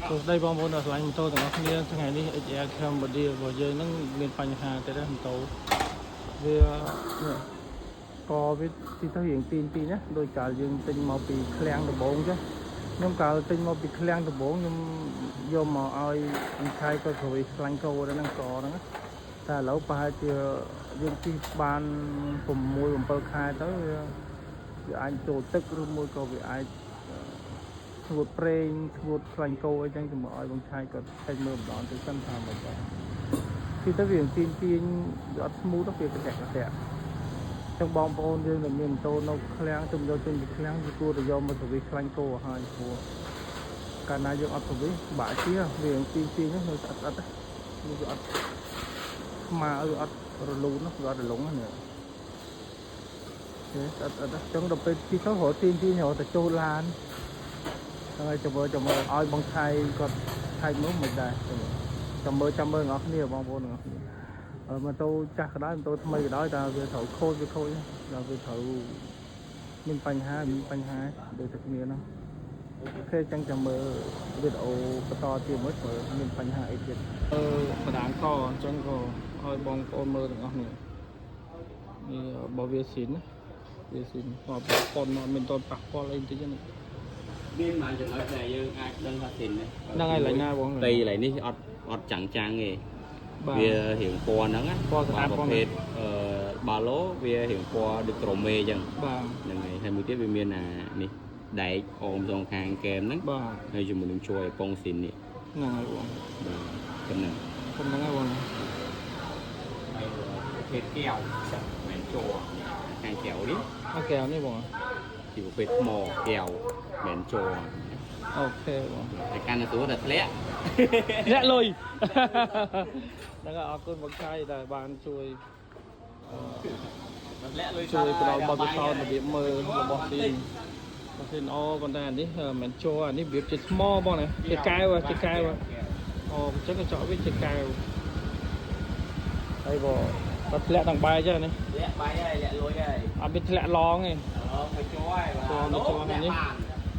សួស្តីបងប្អូនដែលស្រឡាញ់ម៉ូតូទាំងអស់គ្នាថ្ងៃនេះ XR Cambodia របស់យើងហ្នឹងមានបញ្ហាទេណាម៉ូតូវានេះកវាទីទៅរៀងទីនទីណាដោយកាលយើងទិញមកពីឃ្លាំងដំបងចឹងខ្ញុំកាលទិញមកពីឃ្លាំងដំបងខ្ញុំយកមកឲ្យអង្ឆៃក៏គ្រួយខ្លាញ់កោដែរហ្នឹងកហ្នឹងណាតែឥឡូវប្រហែលជាយើងជិះបាន6 7ខែទៅវាវាអាចចូលទឹកឬមួយក៏វាអាច ស្ងួតប្រេងស្ងួតខ្លាញ់គោអីចឹងទៅមកឲ្យបងឆាយគាត់ឆែកមើលម្ដងទៅសិនថាមិនដែរគឺទៅវាទាញទាញវាអត់ smooth ទេវាកតាក់កតាក់ចឹងបងប្អូនយើងដែលមានម៉ូតូនៅឃ្លាំងទៅយកចេញពីឃ្លាំងគឺគួរតែយកមក service ខ្លាញ់គោឲ្យហើយព្រោះកាលណាយើងអត់ service បាក់ជាវាទាញទាញហ្នឹងនៅស្អិតស្អិតនេះវាអត់ស្មើវាអត់រលូនវាអត់រលុងណានេះស្អិតស្អិតចឹងដល់ពេលជិះទៅរកទាញទាញរកតែចូលឡាន ហ្នឹងហើយចាំមើលចាំមើលឲ្យបងឆៃគាត់ឆែកមើលមិនដែរចាំមើលចាំមើលចាំមើលអ្នកគ្នាបងប្អូនអ្នកគ្នាអឺម៉ូតូចាស់ក៏ដោយម៉ូតូថ្មីក៏ដោយតើវាត្រូវខូចវាខូចដល់វាត្រូវមានបញ្ហាមានបញ្ហាដូចតែគ្នាហ្នឹង OK ចឹងចាំមើលវីដេអូបន្តទៀតមើលមើលមានបញ្ហាអីទៀតអឺបដានកអញ្ចឹងក៏ឲ្យបងប្អូនមើលទាំងអស់នេះនេះបើវាស៊ីនណាវាស៊ីនមកប៉ុនមកមានតនប៉ះពាល់អីបន្តិចហ្នឹង មានមួយចំណុចដែលយើងអាចដឹងថាស៊ីន ហ្នឹងហើយកន្លែងណាបង ទីកន្លែងនេះអត់អត់ចាំងចាំងទេ បាទ វារៀងពណ៌ហ្នឹងណា ពណ៌ស្អាត ប្រភេទអឺបាឡូវារៀងពណ៌ដូចក្រមេអញ្ចឹង បាទ ហ្នឹងហើយហើយមួយទៀតវាមានអានេះដែកអមសងខាងកែមហ្នឹង បាទ ហើយជាមួយនឹងជួយឲ្យពងស៊ីននេះ ហ្នឹងហើយបង បាទប៉ុណ្ណឹង ប៉ុណ្្នឹងហើយបង ហើយប្រភេទកែវមិនមែនជ័រខាងកែវនេះ អូកែវនេះបង ជាប្រភេទថ្មកែវមិនមែនជ័រ OK បង តែកាន់តែស្រួលតែធ្លាក់ លាក់លុយហ្នឹងហើយអរគុណបងឆៃដែលបានជួយ ធ្លាក់លុយ ជួយផ្ដល់បទពិសោធន៍របៀបមើលរបស់ស៊ីនរបស់ស៊ីនអូប៉ុន្តែអានេះមិនមែនជ័រអានេះរបៀបជាថ្មបងណាជាកែវជាកែវអូអញ្ចឹងកញ្ចក់វាជាកែវហើយបងគាត់ធ្លាក់ដល់បែកចឹងនេះ លាក់បាយហើយលាក់លុយហើយ អត់មានធ្លាក់ឡងទេ អូមកជ័រហើយ ជ័រមកជ័រនេះ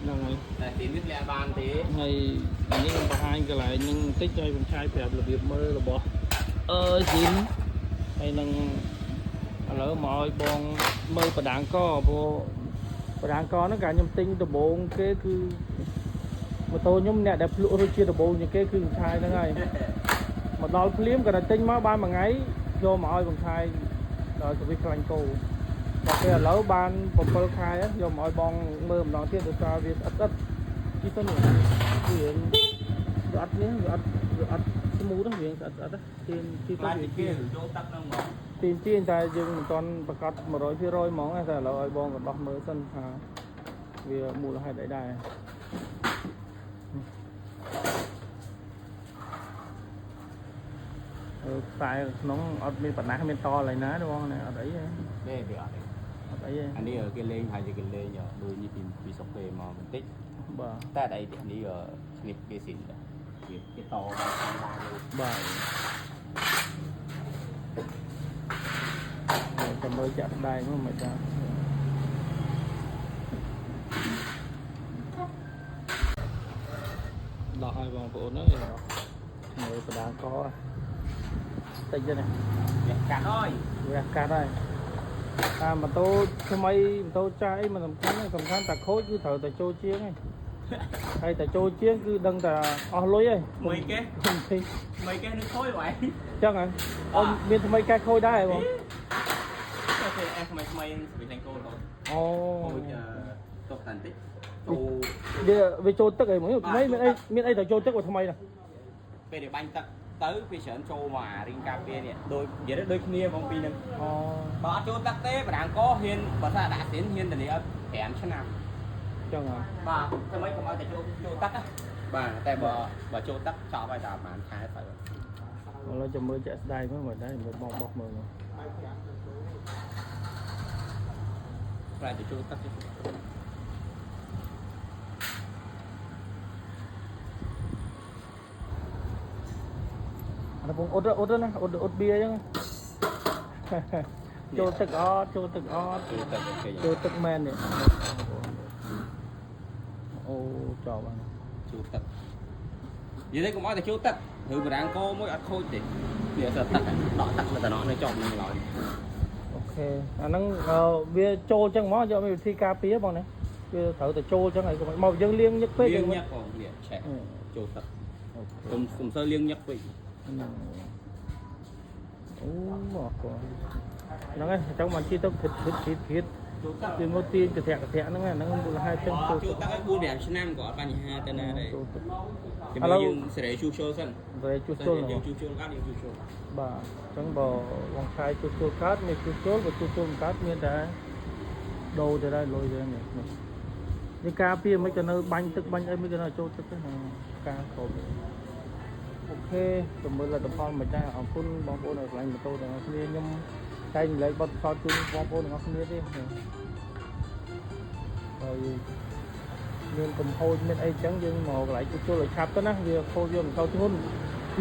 ហ្នឹងហើយ តែទីនេះលាក់បានទេ ហើយអានេះខ្ញុំបង្ហាញកន្លែងហ្នឹងបន្តិចឲ្យបងឆាយប្រាប់របៀបមើលរបស់អឺស៊ីនហើយនឹងឥឡូវមកឲ្យបងមើលបដាងកព្រោះបដាងកហ្នឹងកាលខ្ញុំទិញដំបូងគេគឺម៉ូតូខ្ញុំអ្នកដែលភ្លក់រសជាតិដំបូងជាងគេគឺបងឆាយហ្នឹងហើយមកដល់ភ្លាមគាត់តែទិញមកបានមួយថ្ងៃយកមកឲ្យបងឆាយដល់សវិសខ្លាញ់គោដល់ពេលឥឡូវបាន7ខែយកមកឲ្យបងមើលម្ដងទៀតដោយសារវាស្អិតស្អិតជីទៅនេះ វាវាអត់នេះវាអត់វាអត់ smooth ទេវាស្អិតស្អិតទេទីទី ខ្លាច ទៅ គេចូលទឹកហ្នឹងហ្មង ទីទីតែយើងមិនទាន់ប្រកាស100%ហ្មងតែឥឡូវឲ្យបងក៏ដោះមើលសិនថាវាមូលហេតុអីដែរអឺខ្សែក្នុងអត់មានបណ្ណាមានតឡើយណាទេបងណាអត់អីទេ ទេវាអត់ទេ អត់អីទេ អានេះគេលេងហើយគេលេងដូចនេះពីពីស្រុកគេមកបន្តិច បាទ តែអីនេះនេះគេស៊ីនគេគេតមកខាងបាន បាទចាំមើលចាក់ស្ដែងមកមិនដែរ ដោះឲ្យបងប្អូនហ្នឹងមើលបដាកតិចទេនេះ វាកាត់ហើយ វាកាត់ហើយតាមម៉ូតូថ្មីម៉ូតូចាស់អីមិនសំខាន់ទេសំខាន់តែខូចគឺត្រូវតែចូលជាងហ្នឹងហើយតែចូលជាងគឺដឹងតែអស់លុយហើយ ថ្មីគេ ខ្ញុំទេ ថ្មីគេនឹងខូចហ្មង ចឹងហ៎អូនមានថ្មីកែខូចដែរហ៎បង ទៅគេអេថ្មីថ្មីស្វីលេងគោរហូត អូ ខូចຕົកតែបន្តិចចូល វាវាចូលទឹកអីហ្មងថ្មីមានអីមានអីតែចូលទឹកបើថ្មីណា ពេលដែលបាញ់ទឹកទៅវាច្រើនចូលមកអារីងការពារនេះដូចនិយាយទៅដូចគ្នាហ្មងពីរហ្នឹង អូ បើអត់ចូលទឹកទេបដាងកហ៊ានបើថាដាក់ស៊ីនហ៊ានធានាឲ្យ5ឆ្នាំ ចឹងហ៎ បាទធ្វើម៉េចកុំឲ្យតែចូលចូលទឹកណាបាទតែបើបើចូលទឹកចប់ហើយតែប្រហែលខែទៅ ឥឡូវចាំមើលចាក់ស្ដែងមើលមើលដែរមើលបងបោះមើលមើល ខ្លាចទៅចូលទឹកទេ អានេះបងអ៊ុតអ៊ុតណាអ៊ុតអ៊ុតបៀអញ្ចឹងចូលទឹកអត់ចូលទឹកអត់ ចូលទឹកគេ ចូលទឹកមែននេះអូចប់ហើយ ចូលទឹក និយាយទៅកុំឲ្យតែចូលទឹកឬបារាំងកោមួយអត់ខូចទេនេះសទឹកដក់ទឹកនៅតំណនៅជាប់នឹងឡើយ OK អាហ្នឹងវាចូលចឹងហ្មងយកមានវិធីការពារបងណាវាត្រូវតែចូលចឹងហើយកុំមកយើងលាងញឹកពេក លាងញឹកបងនេះឆេះចូលទឹកកុំសូវលាងញឹកពេក អូអរគុណហ្នឹងហើយអញ្ចឹងបានជីទៅគិតគិតគិតគិត ចូលទឹក វាមកទាញកធៈកធៈហ្នឹងហ្នឹងមូលហេតុចឹង ចូលទឹកឲ្យ4 5ឆ្នាំក៏អត់បញ្ហាទៅណាដែរ ចូលទឹក ឥឡូវយើងសេរីជួសជុលសិន សេរីជួសជុល យើងជួសជុលកើតយើងជួសជុល បាទអញ្ចឹងបើបងឆាយជួសជុលកើតមានជួសជុលបើជួសជុលមិនកើតមានតែដូរទៅដែរលុយទៅនេះនេះនេះការពារមិនក៏នៅបាញ់ទឹកបាញ់អីមិនក៏នៅចូលទឹកហ្នឹងការគ្រប់ OK ទៅមើលលទ្ធផលមិនដែរអរគុណបងប្អូននៅកន្លែងម៉ូតូទាំងអស់គ្នាខ្ញុំតែងលេខបទពិសោធន៍ជូនបងប្អូនទាំងអស់គ្នាទេហើយមានកំហូចមានអីចឹងយើងមកកន្លែងជួសជុលឲ្យឆាប់ទៅណាវាខូចវាមិនសូវធ្ងន់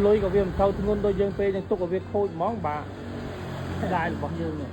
លុយក៏វាមិនសូវធ្ងន់ដូចយើងពេលយើងទុកឲ្យវាខូចហ្មងបាទដែររបស់យើងនេះ